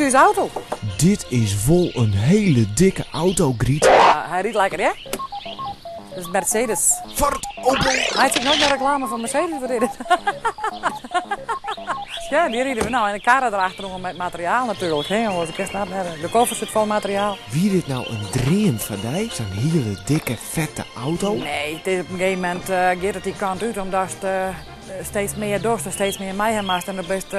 is ús auto. Dit is wol in hiele dikke auto, Gryt. Ja, hy rydt lekker, hè? Dat is Mercedes. Ford, Opel. Meitsje ik noait mear reklame foar Mercedes, wat is dit? Ja, dy ride we no. En de karre derachteroan mei it materiaal natuerlik, hè? Oars kinst net net. De koffer sit fol materiaal. Wie dit no in dream foar dy? Sa'n hiele dikke, fette auto? Nee, it is op in gegeven momint giet it dy kant út omdatst steeds mear dochst en steeds mear mei ha moatst en dan bist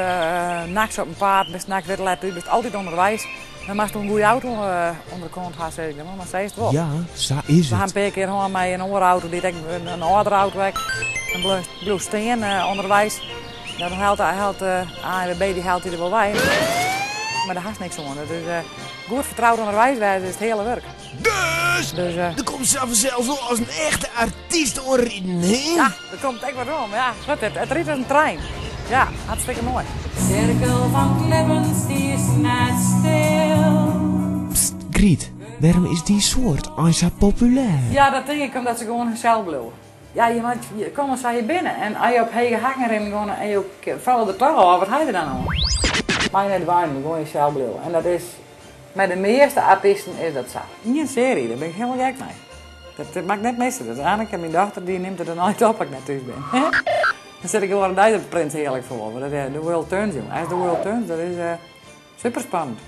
nachts op 'en paad, bist nachts wer let thús, bist altyd ûnderweis. Dan moatst in goede auto ûnder de kont ha, sis ik dan, mar sa is it wol. Ja, sa is We ha in it. pear kear hân mei in oare auto, dy't ek in âldere auto ek, en bliuwst stean ûnderweis. Dan helpt de ANWB dy helpt dy der wol wei, mar dêr hast niks oan. Dus goed fertroud ûnderweis wêze is it hiele wurk. Dus, Dus, der komt sa fansels wol as in echte artyst oanriden, hè? Ja, der komt ek wat oan, mar ja, goed, it rydt as in trein. Ja, hartstikke moai. Sirkel fan 't libben stiest net stil. Pst, Gryt, wêrom is dy soart eins sa populêr? Ja, dat tink ik omdat se gewoan hunsels bliuwe. Ja, je moat, je komme sa je binne. En as je op hege hakken rinnen geane en jo falle der toch ôf, wat ha je der dan oan? Mei net dwaan, gewoan jesels bliuwe. En dat is, mei de measte artysten is dat sa. Ien searje, dêr bin ik hielendal gek mei. Dat moat ik net misse. Dat Anneke, myn dochter, dy nimt it dan altyd op as ik net thús bin. Dan sit ik gewoan in dei op Prins Heerlijk foar. Want dat, The World Turns, jong. As The World Turns, dat is super spannend.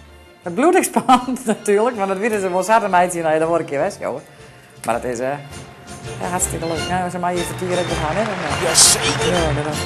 It bliuwt ek spannend natuerlik, want dat witte se wol sa te meitsjen, dat je der wol in kear west sjogge. Mar dat is ja, hartstikke leuk. Ja, se meie je fertier ek wat ha, net? Jazeker! Ja, dat is.